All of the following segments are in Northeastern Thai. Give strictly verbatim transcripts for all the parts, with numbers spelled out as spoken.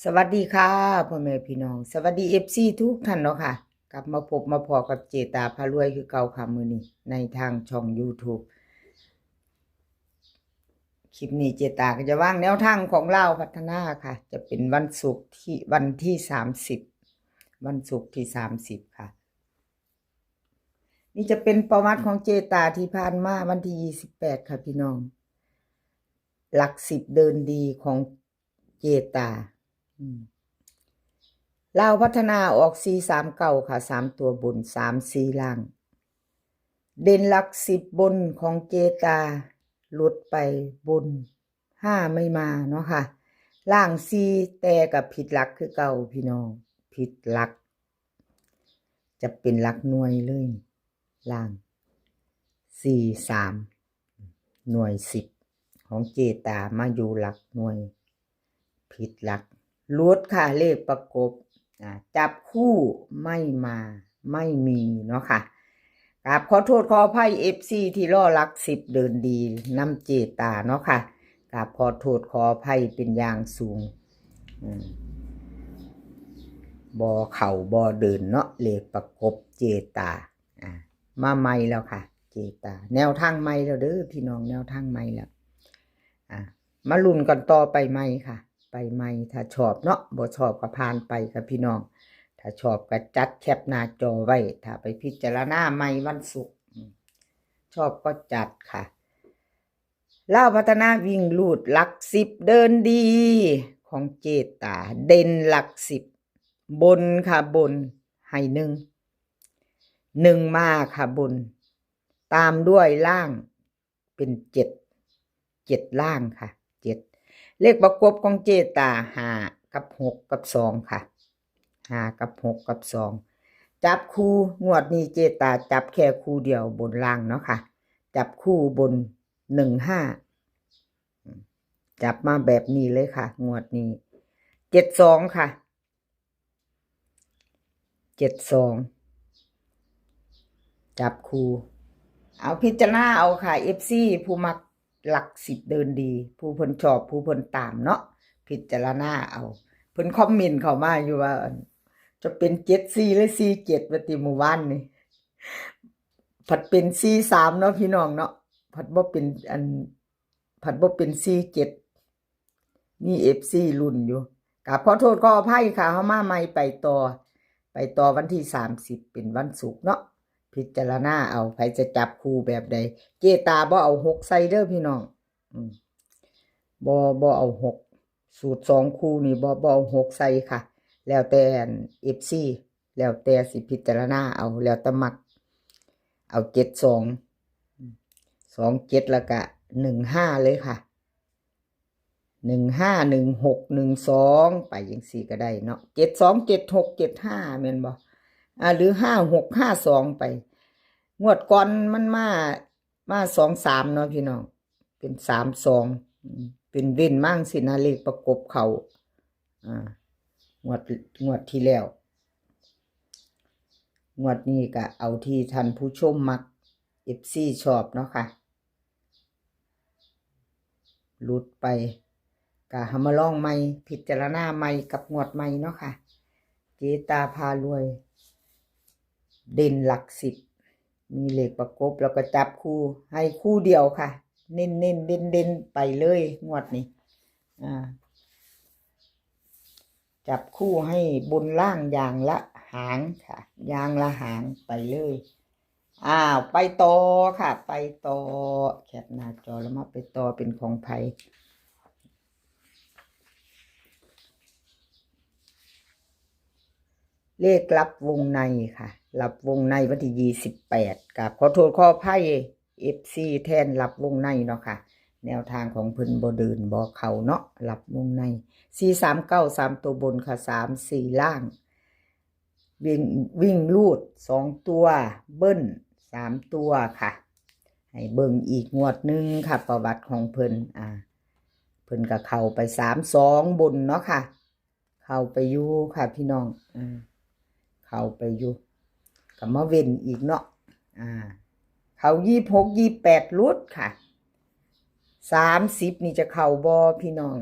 สวัสดีค่ะพ่อแม่พี่น้อง สวัสดีเอฟซีทุกท่านเนาะค่ะ กลับมาพบมาพ้อกับเจตาพารวยคือเก่าค่ะมื้อนี้ในทางช่องยูทูบ คลิปนี้เจตาก็จะวางแนวทางของลาวพัฒนาค่ะ จะเป็นวันศุกร์ที่วันที่สามสิบ วันศุกร์ที่สามสิบค่ะ นี่จะเป็นประวัติของเจตาที่ผ่านมาวันที่ยี่สิบแปดค่ะพี่น้อง หลักสิบเดินดีของเจตา อืม ลาวพัฒนาออกสี่สามเก้าค่ะ สามตัวบน สามสี่ล่าง เด่นหลักสิบบนของเจตา หลุดไปบน ห้าไม่มาเนาะค่ะ ล่างสี่แต่กับผิดหลักคือเก่าพี่น้อง ผิดหลัก จะเป็นหลักหน่วยเลย ล่าง สี่สาม หน่วยสิบ ของเจตามาอยู่หลักหน่วย ผิดหลัก หลุดค่ะ เลขประกบ อ่า จับคู่ไม่มา ไม่มีเนาะค่ะ กราบขอโทษขออภัยเอฟซีที่รอหลักสิบเดินดีนำเจตาเนาะค่ะ กราบขอโทษขออภัยเป็นอย่างสูง อืม บ่เข้าบ่เดินเนาะ เลขประกบเจตา อ่า มาใหม่แล้วค่ะ เจตา แนวทางใหม่แล้วเด้อพี่น้อง แนวทางใหม่แล้ว อ่า มาลุ้นกันต่อไปใหม่ค่ะ ไปใหม่ ถ้าชอบเนาะ บ่ชอบก็ผ่านไปค่ะพี่น้อง ถ้าชอบก็จัดแคปหน้าจอไว้ ถ้าไปพิจารณาใหม่วันศุกร์ อืม ชอบก็จัดค่ะ ลาวพัฒนาวิ่งรูดหลักสิบเดินดี ของเจตา เด่นหลักสิบ บนค่ะบน ให้หนึ่ง หนึ่งมาค่ะบน ตามด้วยล่างเป็นเจ็ด เจ็ดล่างค่ะ เจ็ด เลขประกบของเจตา ห้ากับหกกับสองค่ะ ห้ากับหกกับสอง จับคู่ งวดนี้เจตาจับแค่คู่เดียวบนล่างเนาะค่ะ จับคู่บน หนึ่งห้า จับมาแบบนี้เลยค่ะ งวดนี้ เจ็ดสองค่ะ เจ็ดสอง จับคู่ เอาพิจารณาเอาค่ะเอฟซี ผู้มักหลักสิบเดินดี ผู้เพิ่นชอบ ผู้เพิ่นตามเนาะ พิจารณาเอา เพิ่นคอมเมนต์เข้ามาอยู่ว่า จะเป็นเจ็ดสี่หรือสี่เจ็ด ว่าติ มื้อวานนี่ ผัดเป็นสี่สามเนาะพี่น้องเนาะ ผัดบ่เป็นอัน ผัดบ่เป็นสี่เจ็ด มีเอฟซีลุ้นอยู่ กราบขอโทษขออภัยค่ะ เฮามาใหม่ไปต่อ ไปต่อวันที่สามสิบ เป็นวันศุกร์เนาะ พิจารณาเอา ไผจะจับคู่แบบใด เจตาบ่เอาหกใส่เด้อพี่น้อง อืม บ่ บ่เอาหก สูตรสองคู่นี่บ่ บ่เอาหกใส่ค่ะ แล้วแต่เอฟซี แล้วแต่สิพิจารณาเอา แล้วแต่มัก เอาเจ็ดสอง สองเจ็ด แล้วก็หนึ่งห้าเลยค่ะ หนึ่งห้า หนึ่งหก หนึ่งสอง ไปจังซี่ก็ได้เนาะ เจ็ดสอง เจ็ดหก เจ็ดห้า แม่นบ่ อ่า หรือ ห้าหก ห้าสอง ไป งวดก่อนมันมา มาสองสามเนาะพี่น้อง เป็นสามสอง อืม เป็นเว้นมาจังซี่นะ เลขประกบเข้า อ่า งวด งวดที่แล้ว งวดนี้ก็เอาที่ท่านผู้ชมมัก เอฟซี ชอบเนาะค่ะ หลุดไป ก็เฮามาลองใหม่ พิจารณาใหม่กับงวดใหม่เนาะค่ะ เจตาพารวย เด่นหลักสิบ มีเลขประกบแล้วก็จับคู่ ให้คู่เดียวค่ะ เน้นๆ เด่นๆ ไปเลยงวดนี้ อ่า จับคู่ให้บนล่างอย่างละหางค่ะ อย่างละหางไปเลย อ้าว ไปต่อค่ะ ไปต่อ แคปหน้าจอแล้วมาไปต่อเป็นของไผ เลขลับวงในค่ะ ลับวงในวันที่ยี่สิบแปด กราบขอโทษขออภัยเอฟซี แทนลับวงในเนาะค่ะ แนวทางของเพิ่นบ่เดินบ่เข้าเนาะ ลับวงใน สี่สามเก้า สามตัวบนค่ะ สามสี่ล่าง วิ่ง วิ่งรูดสองตัว เบิ้ลสามตัวค่ะ ให้เบิ่งอีกงวดหนึ่งค่ะ ประวัติของเพิ่น อ่า เพิ่นก็เข้าไปสามสองบนเนาะค่ะ เข้าไปอยู่ค่ะพี่น้อง อ่า เข้าไปอยู่ ก็มาเว้นอีกเนาะ อ่า เข้ายี่สิบหก ยี่สิบแปด หลุดค่ะ สามสิบ นี่จะเข้าบ่พี่น้อง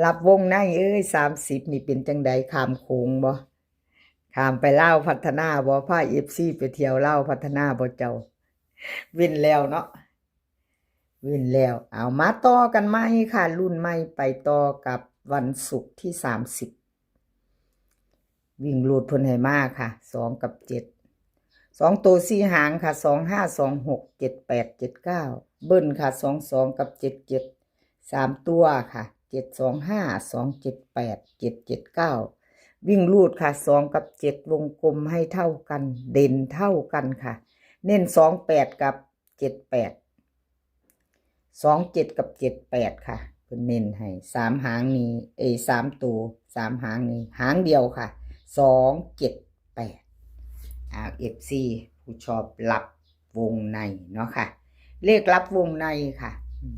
รับวงในเอ้ย สามสิบ นี่เป็นจังใด ข้ามโขงบ่ ข้ามไปลาวพัฒนาบ่ พา เอฟซี ไปเที่ยวลาวพัฒนาบ่เจ้า วินแล้วเนาะ วินแล้ว เอามาต่อกันใหม่ค่ะ รุ่นใหม่ไปต่อกับวันศุกร์ที่ สามสิบ วิ่งรูดเพิ่นให้มาค่ะ สอง กับ เจ็ด สอง ตัวสี่หางค่ะ สอง ห้า สอง หก เจ็ด แปด เจ็ด เก้า เบิ้ลค่ะ สอง สอง กับ เจ็ด เจ็ด สาม ตัวค่ะ เจ็ด สอง ห้า สอง เจ็ด แปด เจ็ด เจ็ด เก้า วิ่งรูดค่ะ สอง กับ เจ็ด วงกลมให้เท่ากัน เด่นเท่ากันค่ะ เน้น สอง แปด กับ เจ็ด แปด สอง เจ็ด กับ เจ็ด แปด ค่ะ เพิ่นเน้นให้ สาม หางนี้ เอย สาม ตัว สาม หางนี้ หางเดียวค่ะ สอง เจ็ด แปด อ่า เอฟซี ผู้ชอบรับวงในเนาะค่ะ เลขรับวงในค่ะ อืม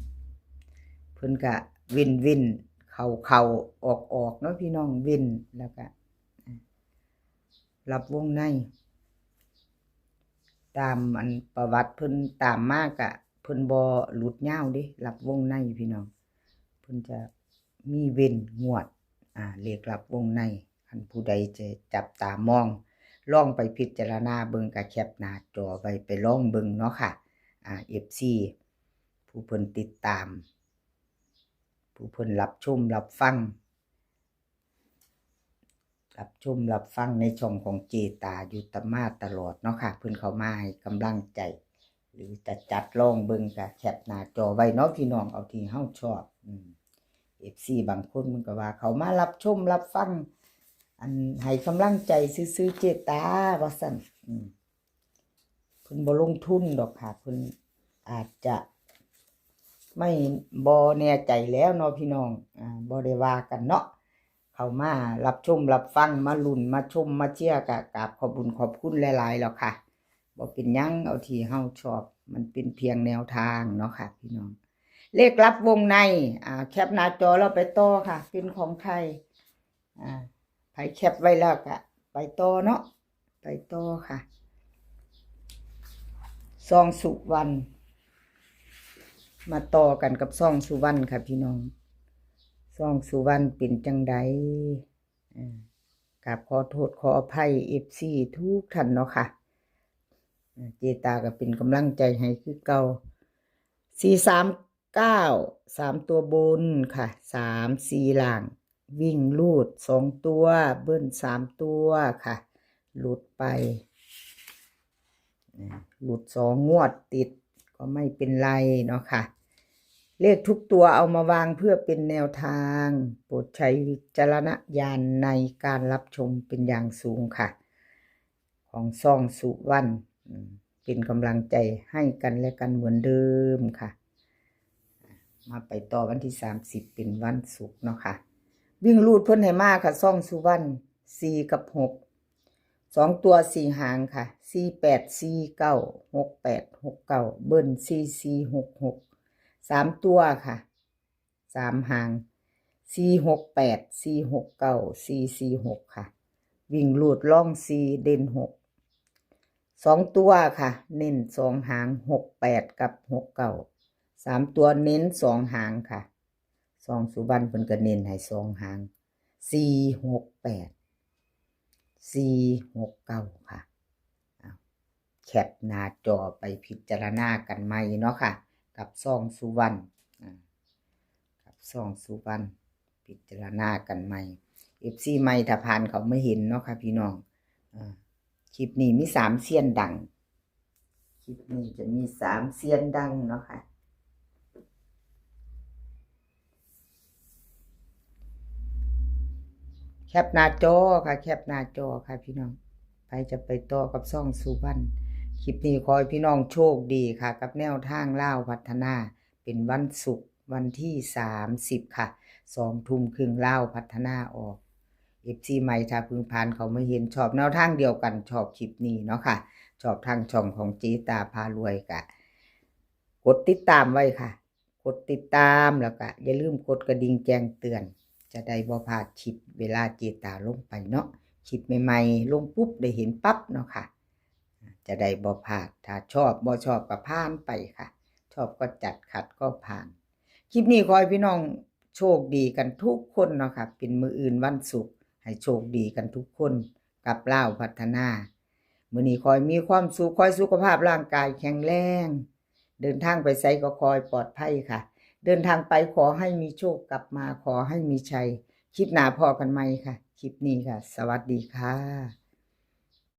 เพิ่นก็วินวิน เข้าเข้าออกออกเนาะพี่น้อง วิน แล้วก็ รับวงใน ตามอันประวัติเพิ่นตามมากะ เพิ่นบ่หลุดยาวเด้ รับวงในพี่น้อง เพิ่นจะมีเว้นงวด อ่า เลขรับวงใน คันผู้ใดจะจับตามอง ลองไปพิจารณาเบิ่ง กะแคปหน้าจอไว้ ไปลองเบิ่งเนาะค่ะ อ่า เอฟซี ผู้เพิ่นติดตาม ผู้เพิ่นรับชมรับฟัง รับชมรับฟังในช่องของเจตาอยู่ตะมาตลอดเนาะค่ะ เพิ่นเข้ามาให้กำลังใจ หรือจะจัดลองเบิ่งก็แคปหน้าจอไว้เนาะพี่น้อง เอาที่เฮาชอบ อืม เอฟซี บางคนมันก็ว่าเขามารับชมรับฟัง อันให้กำลังใจซื่อๆ เจตา ว่าซั่น อืม เพิ่นบ่ลงทุนดอกค่ะ เพิ่นอาจจะไม่ บ่แน่ใจแล้วเนาะพี่น้อง อ่า บ่ได้ว่ากันเนาะ เข้ามารับชมรับฟัง มาลุ้น มาชม มาเชียร์ กะกราบขอบบุญขอบคุณหลายๆ แล้วค่ะ บ่เป็นหยัง เอาที่เฮาชอบ มันเป็นเพียงแนวทางเนาะค่ะพี่น้อง เลขรับวงใน อ่า แคปหน้าจอแล้วไปต่อค่ะ เป็นของใคร อ่า ไผแคปไว้แล้วกะไปต่อเนาะ ไปต่อค่ะ ซองสุวรรณ มาต่อกันกับซองสุวรรณค่ะพี่น้อง ซองสุวรรณเป็นจังใด อ่า กราบขอโทษขออภัย เอฟซี ทุกท่านเนาะค่ะ อ่า เจตาก็เป็นกำลังใจให้คือเก่า สี่สามเก้า สามตัวบนค่ะ สามสี่ล่าง วิ่งรูดสองตัว เบิ้ลสามตัวค่ะ หลุดไป อ่า หลุดสองงวดติดก็ไม่เป็นไรเนาะค่ะ เลขทุกตัวเอามาวางเพื่อเป็นแนวทาง โปรดใช้วิจารณญาณในการรับชมเป็นอย่างสูงค่ะ ของซองสุวรรณ อืม เป็นกำลังใจให้กันและกันเหมือนเดิมค่ะ มาไปต่อวันที่ สามสิบ เป็นวันศุกร์เนาะค่ะ วิ่งรูดเพิ่นให้มาค่ะ ซองสุวรรณ สี่ กับ หก สอง ตัว สี่ หางค่ะ สี่ แปด สี่ เก้า หก แปด หก เก้า เบิ้ล สี่ สี่ หก หก สาม ตัวค่ะ สาม หาง สี่ หก แปด สี่ หก เก้า สี่ สี่ หก ค่ะ วิ่งรูดล่อง สี่ เด่น หก สอง ตัวค่ะ เน้น สอง หาง หก แปด กับ หก เก้า สาม ตัวเน้น สอง หางค่ะ ซองสุวรรณเพิ่นก็เน้นให้ สอง หาง สี่ หก แปด สี่ หก เก้า ค่ะ อ่ะ แคปหน้าจอไปพิจารณากันใหม่เนาะค่ะ กับซองสุวรรณ อ่า กับซองสุวรรณ พิจารณากันใหม่ เอฟซี ใหม่ถ้าผ่านเขาไม่เห็นเนาะค่ะพี่น้อง อ่า คลิปนี้มีสามเซียนดัง คลิปนี้จะมีสามเซียนดังเนาะค่ะ แคปหน้าจอค่ะ แคปหน้าจอค่ะพี่น้อง ไปจะไปต่อกับซองสุวรรณ คลิปนี้ขอให้พี่น้องโชคดีค่ะ กับแนวทางลาวพัฒนา เป็นวันศุกร์วันที่ สามสิบ ค่ะ สอง ทุ่มครึ่งลาวพัฒนาออก เอฟซี ใหม่ถ้าเพิ่งผ่านเขาไม่เห็นชอบแนวทางเดียวกัน ชอบคลิปนี้เนาะค่ะ ชอบทางช่องของเจตาพารวยกะ กดติดตามไว้ค่ะ กดติดตามแล้วก็อย่าลืมกดกระดิ่งแจ้งเตือน จะได้บ่พลาดคลิปเวลาเจตาลงไปเนาะ คลิปใหม่ๆ ลงปุ๊บได้เห็นปั๊บเนาะค่ะ จะได้บ่พลาด ถ้าชอบบ่ชอบก็ผ่านไปค่ะ ชอบก็จัด ขัดก็ผ่าน คลิปนี้ขอให้พี่น้อง โชคดีกันทุกคนเนาะค่ะ เป็นมื้ออื่นวันศุกร์ ให้โชคดีกันทุกคนกับลาวพัฒนา มื้อนี้ขอให้มีความสุข ขอให้สุขภาพร่างกายแข็งแรง เดินทางไปไสก็ขอให้ปลอดภัยค่ะ เดินทางไปขอให้มีโชค กลับมาขอให้มีชัย คลิปหน้าพ้อกันใหม่ค่ะ คลิปนี้ค่ะ สวัสดีค่ะ